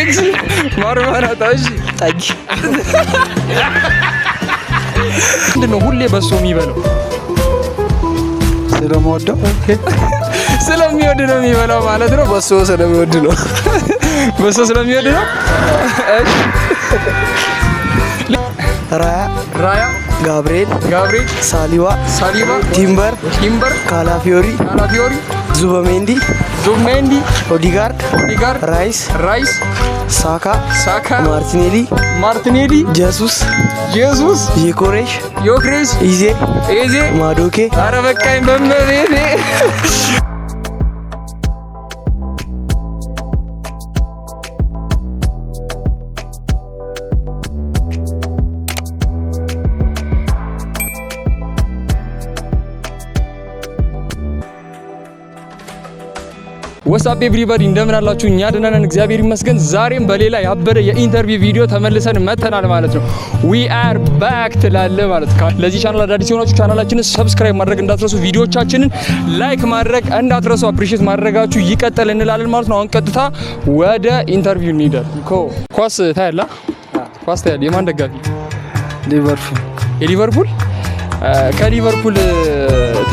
X ማርማራታ። እሺ። ጠጅ። ምንድን ነው ሁሌ በሶ የሚበላው? ስለምወደው። ስለሚወድ ነው የሚበላው ማለት ነው። በሶ ስለሚወድ ነው። በሶ ስለሚወድ ነው። እሺ። ራያ፣ ራያ፣ ጋብርኤል፣ ጋብርኤል፣ ሳሊባ፣ ሳሊባ፣ ቲምበር፣ ቲምበር፣ ካላፊዮሪ፣ ካላፊዮሪ፣ ዙበሜንዲ፣ ዙሜንዲ፣ ኦዲጋርድ፣ ኦዲጋርድ፣ ራይስ፣ ራይስ፣ ሳካ፣ ሳካ፣ ማርቲኔሊ፣ ማርቲኔሊ፣ ጀሱስ፣ ጄሱስ፣ ዮኬሬሽ፣ ዮክሬስ፣ ኢዜ፣ ኤዜ፣ ማዶኬ። ኧረ በቃኝ በመቤቴ። What's up everybody፣ እንደምን አላችሁ? እኛ ደህና ነን፣ እግዚአብሔር ይመስገን። ዛሬም በሌላ ያበደ የ interview ቪዲዮ ተመልሰን መተናል ማለት ነው። We are back ትላለ ማለት ነው። ለዚህ ቻናል አዳዲስ የሆናችሁ ቻናላችንን subscribe ማድረግ እንዳትረሱ፣ ቪዲዮቻችንን like ማድረግ እንዳትረሱ፣ appreciate ማድረጋችሁ ይቀጥል እንላለን ማለት ነው። አሁን ቀጥታ ወደ interview እንሄዳለን። ኳስ ታያለህ? ኳስ ታያለህ? የማን ደጋፊ? ሊቨርፑል። የሊቨርፑል። ከሊቨርፑል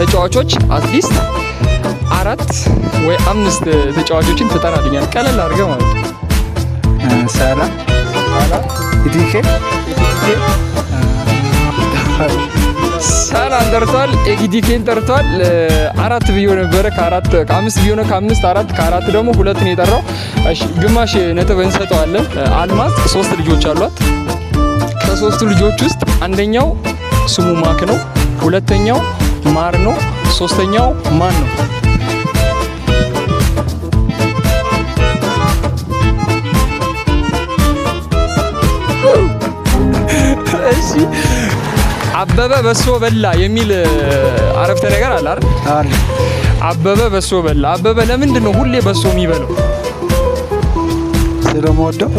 ተጫዋቾች at least አራት ወይ አምስት ተጫዋቾችን ትጠራልኛል፣ ቀለል አድርገህ ማለት ነው። ሳላ፣ ኢቲኬ። ሳላን ጠርቷል፣ ኤኪቲኬን ጠርቷል። አራት ብዬ ነበረ፣ ከአራት ከአምስት ብዬ ነው። ከአምስት አራት፣ ከአራት ደግሞ ሁለት ነው የጠራው። እሺ፣ ግማሽ ነጥብ እንሰጠዋለን። አልማዝ ሶስት ልጆች አሏት። ከሶስቱ ልጆች ውስጥ አንደኛው ስሙ ማክ ነው፣ ሁለተኛው ማር ነው፣ ሶስተኛው ማን ነው? እሺ፣ አበበ በሶ በላ የሚል አረፍተ ነገር አለ አይደል? አለ። አበበ በሶ በላ። አበበ ለምንድን ነው ሁሌ በሶ የሚበላው? ስለምወደው።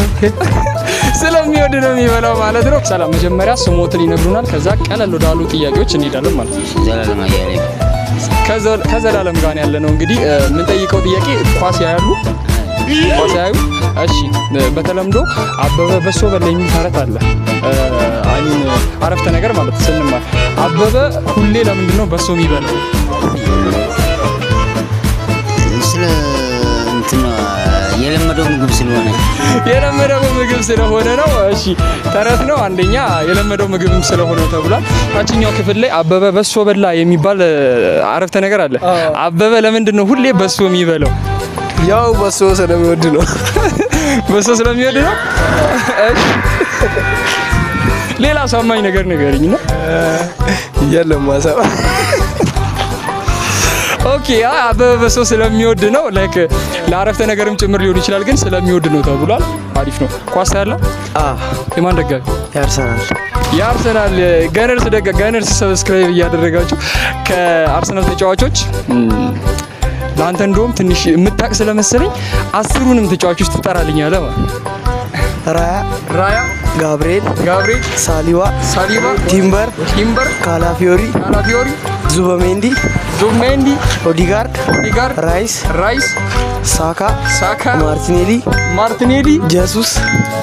ስለሚወድ ነው የሚበላው ማለት ነው። ሰላም፣ መጀመሪያ ስሞትን ይነግሩናል። ከዛ ቀለል ወዳሉ ጥያቄዎች እንሄዳለን ማለት ነው። ዘላለም አያሌው። ከዘላለም ጋር ያለ ነው እንግዲህ የምንጠይቀው ጥያቄ ኳስ ያያሉ? ኳስ ያዩ? እሺ፣ በተለምዶ አበበ በሶ በላ የሚል ተረት አለ። I mean አረፍተ ነገር ማለት ስንማር አበበ ሁሌ ለምንድን ነው በሶ የሚበላው? ስለ እንትን የለመደው ምግብ ስለሆነ። የለመደው ምግብ ስለሆነ ነው። እሺ፣ ተረት ነው። አንደኛ የለመደው ምግብም ስለሆነ ተብሏል። ታችኛው ክፍል ላይ አበበ በሶ በላ የሚባል አረፍተ ነገር አለ። አበበ ለምንድን ነው ሁሌ በሶ የሚበላው? ያው በሶ ስለሚወድ ነው። በሶ ስለሚወድ ነው። እሺ፣ ሌላ አሳማኝ ነገር ንገረኝ ነው። የለም ማሰብ። Okay፣ አበበ በሶ ስለሚወድ ነው። Like ለአረፍተ ነገርም ጭምር ሊሆን ይችላል፣ ግን ስለሚወድ ነው ተብሏል። አሪፍ ነው። ኳስ ያለ የማን ደጋፊ? የአርሰናል። የአርሰናል Gunners ደጋ Gunners subscribe እያደረጋችሁ። ከአርሰናል ተጫዋቾች ለአንተ እንደውም ትንሽ የምታውቅ ስለመሰለኝ 10ሩንም ተጫዋቾች ትጠራልኛለህ ማለት ነው። ራያ፣ ራያ፣ ጋብርኤል፣ ጋብርኤል፣ ሳሊባ፣ ሳሊባ፣ ቲምበር፣ ቲምበር፣ ካላፊዮሪ፣ ካላፊዮሪ፣ ዙበሜንዲ፣ ዙሜንዲ፣ ኦዲጋርድ፣ ኦዲጋርድ፣ ራይስ፣ ራይስ፣ ሳካ፣ ሳካ፣ ማርቲኔሊ፣ ማርቲኔሊ፣ ጀሱስ፣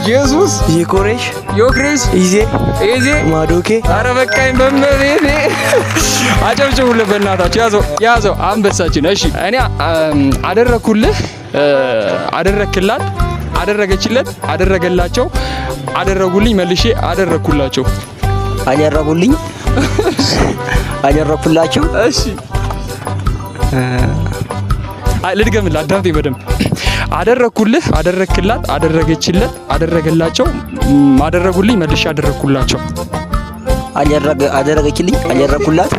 ጄሱስ፣ ዮኬሬሽ፣ ዮክሬስ፣ ኢዜ፣ ኤዜ፣ ማዶኬ። ኧረ በቃኝ በመቤቴ። አጨብጭቡለት በእናታችሁ። ያዘው ያዘው አንበሳችን። እሺ፣ እኔ አደረኩልህ፣ አደረክላት፣ አደረገችለት፣ አደረገላቸው፣ አደረጉልኝ፣ መልሼ አደረኩላቸው። አደረጉልኝ፣ አደረኩላቸው። እሺ፣ አይ ልድገምልህ፣ አዳምጠኝ በደንብ። አደረኩልህ፣ አደረክላት፣ አደረገችለት፣ አደረገላቸው፣ አደረጉልኝ፣ መልሼ አደረኩላቸው። አደረገችልኝ፣ አደረኩላት።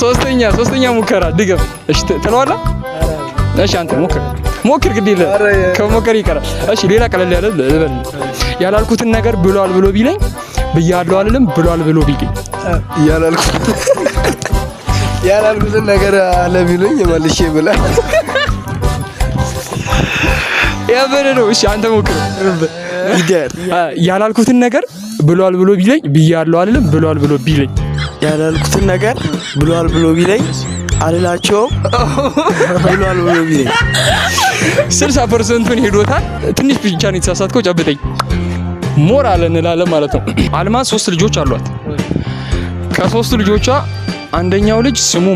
ሶስተኛ ሙከራ ድገም። እሺ፣ ትለዋለህ። እሺ፣ አንተ ሞክር ሞክር፣ ግድ የለም ከሞከር ይቀራል። እሺ፣ ሌላ ቀለል ያለ ልበል። ያላልኩትን ነገር ብሏል ብሎ ቢለኝ ብያለሁ አልልም፣ ብሏል ብሎ ቢለኝ? ያላልኩትን ነገር አለ ቢሉኝ መልሼ ብላ። ያበደ ነው። እሺ፣ አንተ ሞክር። ይደር። ያላልኩትን ነገር ብሏል ብሎ ቢለኝ ብያለሁ አልልም፣ ብሏል ብሎ ቢለኝ? ያላልኩትን ነገር ብሏል ብሎ ቢለኝ አልላቸውም ብሏል ብሎ ቢለኝ። 60%ቱን ሄዶታል። ትንሽ ብቻ ነው የተሳሳትከው። ጨብጠኝ፣ ሞራል እንላለን ማለት ነው። አልማዝ ሶስት ልጆች አሏት። ከሶስቱ ልጆቿ አንደኛው ልጅ ስሙ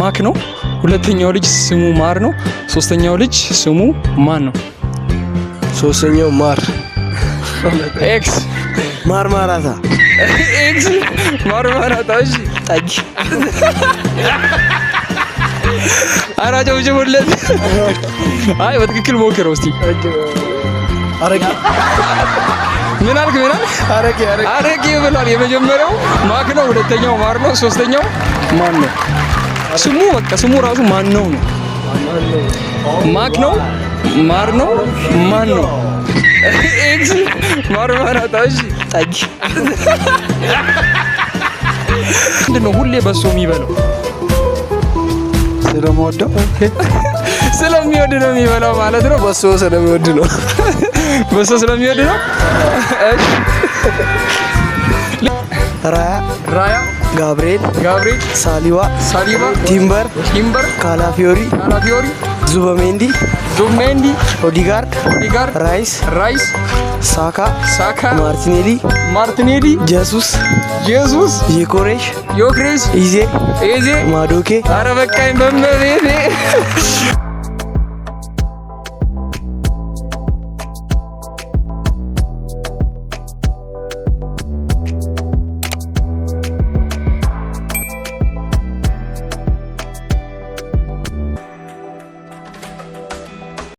ማክ ነው። ሁለተኛው ልጅ ስሙ ማር ነው። ሶስተኛው ልጅ ስሙ ማን ነው? ሶስተኛው ማር። X። ማር ማራታ። X፣ ማር ማራታ። እሺ። ጠጅ። ኧረ አጨብጭቡለት። አይ፣ በትክክል ሞክረው እስቲ። አረቄ። ምን አልክ? ምን አልክ? አረቄ፣ አረቄ። አረቄ ብሏል። የመጀመሪያው ማክ ነው፣ ሁለተኛው ማር ነው፣ ሶስተኛው ማን ነው? ስሙ በቃ ስሙ ራሱ ማን ነው ነው። ማክ ነው፣ ማር ነው፣ ማን ነው? X፣ ማር ማራታ። እሺ። ጠጅ። ምንድን ነው ሁሌ በሶ የሚበላው? ስለምወደው። ስለሚወድ ነው የሚበላው ማለት ነው። በሶ ስለሚወድ ነው። በሶ ስለሚወድ ነው። እሺ። ራያ። ራያ። ጋብርኤል። ጋብርኤል። ሳሊባ። ሳሊባ። ቲምበር። ቲምበር። ካላፊዮሪ። ካላፊዮሪ። ዙበሜንዲ። ዙሜንዲ። ኦዲጋርድ። ኦዲጋርድ። ራይስ። ራይስ። ሳካ። ሳካ። ማርቲኔሊ። ማርቲኔሊ። ጀሱስ። ጄሱስ። ዮኬሬሽ። ዮክሬስ። ኢዜ። ኤዜ። ማዶኬ። አረ በቃኝ በመቤቴ።